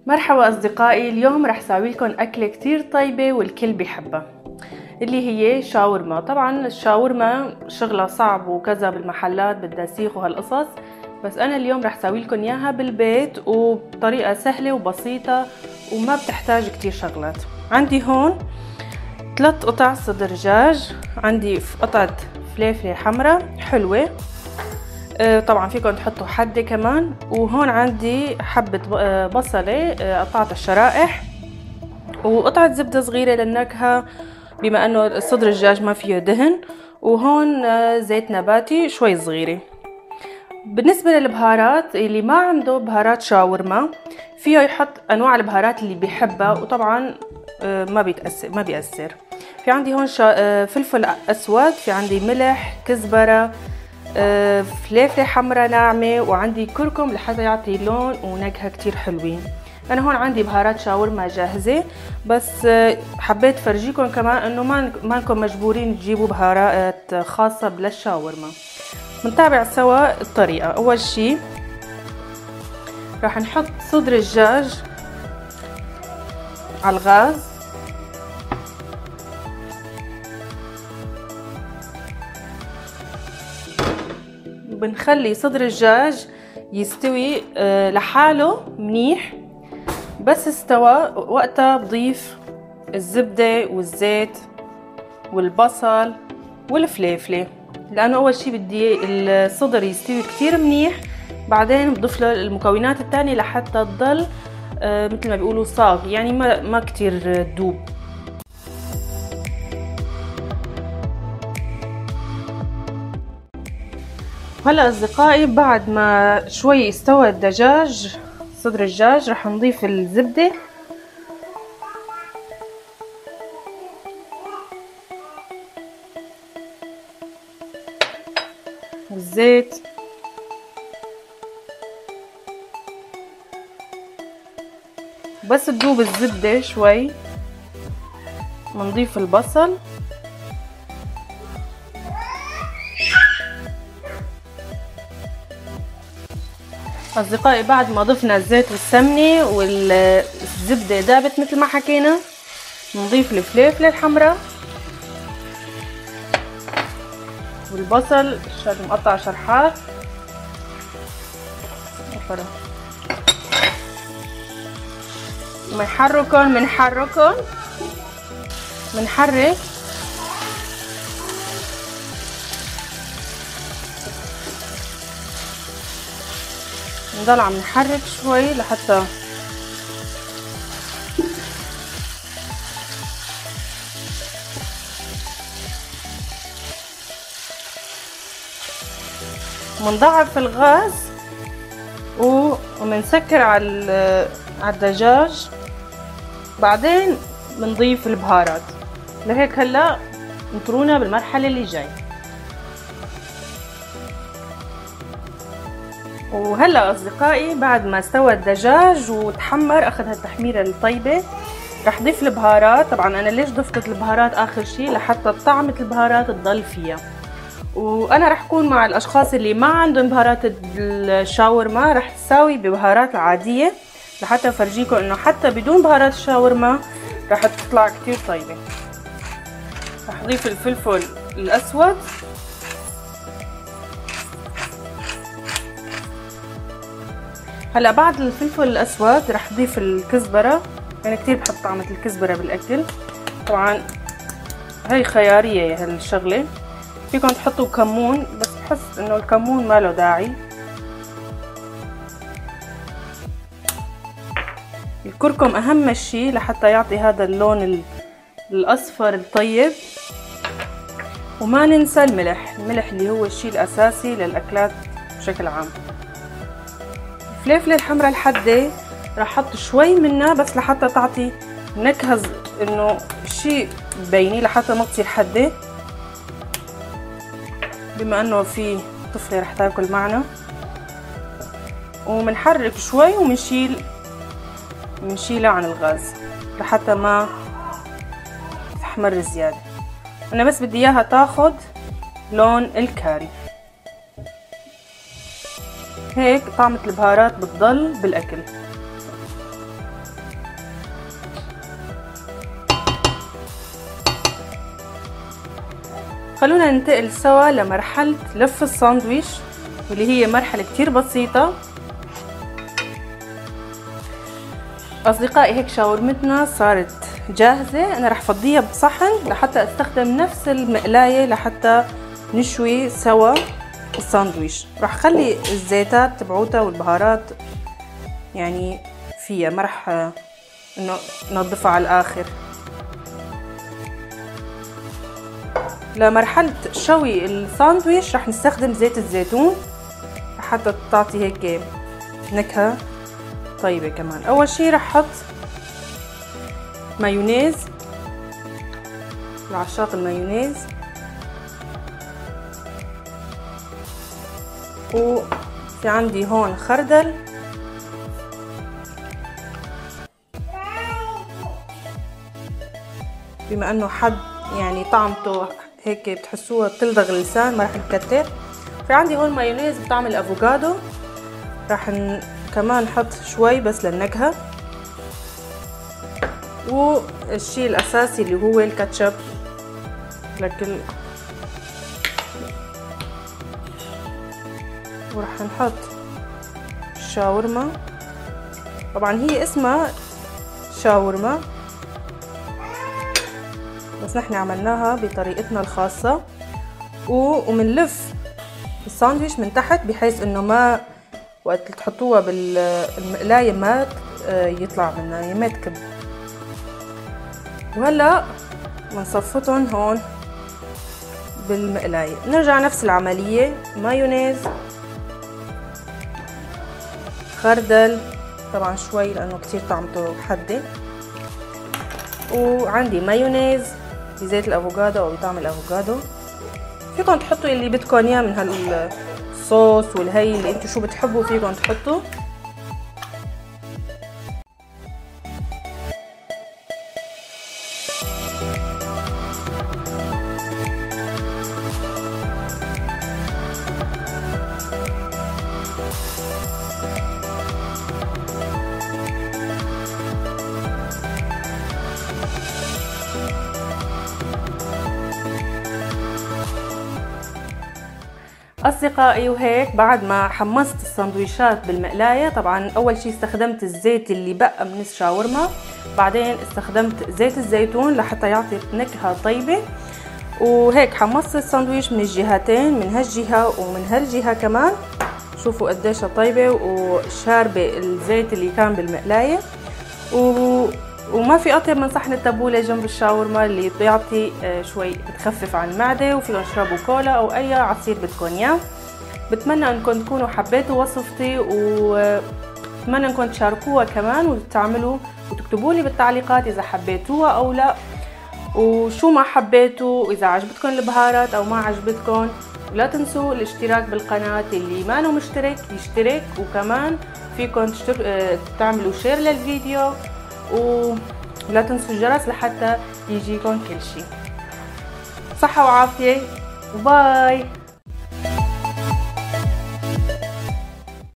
مرحبا أصدقائي، اليوم رح ساوي لكم أكلة كتير طيبة والكل بيحبها اللي هي شاورما. طبعا الشاورما شغلها صعب وكذا بالمحلات بدها سيخ وهالقصص، بس أنا اليوم رح ساوي لكم إياها بالبيت وبطريقة سهلة وبسيطة وما بتحتاج كتير شغلات. عندي هون 3 قطع صدر دجاج، عندي قطعة فليفلة حمراء حلوة، طبعا فيكم تحطوا حدة كمان، وهون عندي حبة بصلة قطعتها شرائح، وقطعة زبدة صغيرة للنكهة بما انه صدر الدجاج ما فيه دهن، وهون زيت نباتي شوي صغيرة. بالنسبة للبهارات، اللي ما عنده بهارات شاورما فيه يحط انواع البهارات اللي بيحبها، وطبعا ما بيأثر. في عندي هون فلفل اسود، في عندي ملح، كزبرة، فليفلة حمراء ناعمة، وعندي كركم لحتى يعطي لون ونكهة كتير حلوين. أنا هون عندي بهارات شاورما جاهزة، بس حبيت فرجيكم كمان إنه ما انكم مجبورين تجيبوا بهارات خاصة للشاورما. بنتابع سوا الطريقة. أول شي راح نحط صدر الدجاج على الغاز، بنخلي صدر الدجاج يستوي لحاله منيح. بس استوى وقتها بضيف الزبدة والزيت والبصل والفليفلة، لأنه أول شي بدي الصدر يستوي كتير منيح، بعدين بضيف له المكونات التانية لحتى تضل مثل ما بيقولوا صاغ، يعني ما كتير تدوب. هلا اصدقائي بعد ما شوي استوى الدجاج صدر الدجاج رح نضيف الزبدة، والزيت، بس تذوب الزبدة شوي بنضيف البصل، أصدقائي بعد ما ضفنا الزيت والسمنة والزبدة دابت مثل ما حكينا، نضيف الفليفلة الحمراء والبصل مقطع شرحات، بنحركن بنحركن بنحرك. نضل عم نحرك شوي لحتى منضعف الغاز ومنسكر على الدجاج، بعدين بنضيف البهارات. لهيك هلا انطرونا بالمرحلة اللي جاي. وهلا اصدقائي بعد ما استوى الدجاج وتحمر، اخذ هالتحميره الطيبه، رح ضيف البهارات. طبعا انا ليش ضفت البهارات اخر شيء؟ لحتى طعمه البهارات تضل فيها. وانا رح اكون مع الاشخاص اللي ما عندهم بهارات الشاورما، رح تساوي ببهارات العاديه لحتى افرجيكم انه حتى بدون بهارات الشاورما رح تطلع كتير طيبه. رح اضيف الفلفل الاسود، هلا بعد الفلفل الاسود رح اضيف الكزبره. انا كتير بحب طعمه الكزبره بالاكل، طبعا هي خياريه هالشغله، فيكم تحطوا كمون بس بحس انه الكمون ما له داعي. الكركم اهم شيء لحتى يعطي هذا اللون الاصفر الطيب. وما ننسى الملح، الملح اللي هو الشيء الاساسي للاكلات بشكل عام. الفليفله الحمراء الحادة رح احط شوي منها بس لحتى تعطي نكهه، انه شيء بيني لحتى ما تصير حادة، بما انه في طفله رح تاكل معنا. ومنحرك شوي ومنشيل منشيلها عن الغاز لحتى ما تحمر زيادة. انا بس بدي اياها تاخد لون الكاري، هيك طعمة البهارات بتضل بالاكل. خلونا ننتقل سوا لمرحلة لف الساندويش، واللي هي مرحلة كتير بسيطة. أصدقائي هيك شاورمتنا صارت جاهزة. أنا رح فضيها بصحن لحتى استخدم نفس المقلاية لحتى نشوي سوا الساندويش. رح خلي الزيتات تبعوتها والبهارات يعني فيها، ما رح انه نظفها على الآخر. لمرحلة شوي الساندويش رح نستخدم زيت الزيتون حتى تعطي هيك نكهة طيبة كمان. أول شي رح أحط مايونيز لعشاق المايونيز، وفي عندي هون خردل، بما انه حد يعني طعمته هيك بتحسوها بتلدغ اللسان ما رح نكتر. في عندي هون مايونيز بطعم الافوكادو، رح كمان نحط شوي بس للنكهة. والشيء الاساسي اللي هو الكاتشب لكل، ورح نحط الشاورما. طبعا هي اسمها شاورما بس نحن عملناها بطريقتنا الخاصة. ومنلف الساندويش من تحت بحيث انه ما وقت تحطوها بالمقلاية ما يطلع منها، يعني ما تكب. وهلا بنصفطهم هون بالمقلاية. نرجع نفس العملية، مايونيز، خردل طبعا شوي لانه كتير طعمته حادة، وعندي مايونيز بزيت الافوكادو او بطعم الافوكادو. فيكم تحطوا اللي بدكم اياه من هالصوص والهي اللي انتم شو بتحبوا فيكم تحطوا. أصدقائي وهيك بعد ما حمصت السندويشات بالمقلاية، طبعا أول شي استخدمت الزيت اللي بقى من الشاورما، بعدين استخدمت زيت الزيتون لحتى يعطي نكهة طيبة. وهيك حمصت السندويش من الجهتين، من هالجهة ومن هالجهة كمان. شوفوا قديش طيبة وشاربة الزيت اللي كان بالمقلاية. وما في أطيب من صحن التبولة جنب الشاورما اللي بيعطي شوي بتخفف عن المعدة، وفيكم تشربوا كولا أو أي عصير بدكم إياه. بتمنى إنكم تكونوا حبيتوا وصفتي، وبتمنى إنكم تشاركوها كمان وتعملوا وتكتبوا لي بالتعليقات إذا حبيتوها أو لا، وشو ما حبيتوا، وإذا عجبتكم البهارات أو ما عجبتكم. ولا تنسوا الاشتراك بالقناة، اللي ما مشترك يشترك، وكمان فيكم تعملوا share للفيديو، ولا تنسوا الجرس لحتى يجيكم كل شيء. صحة وعافية، و bye.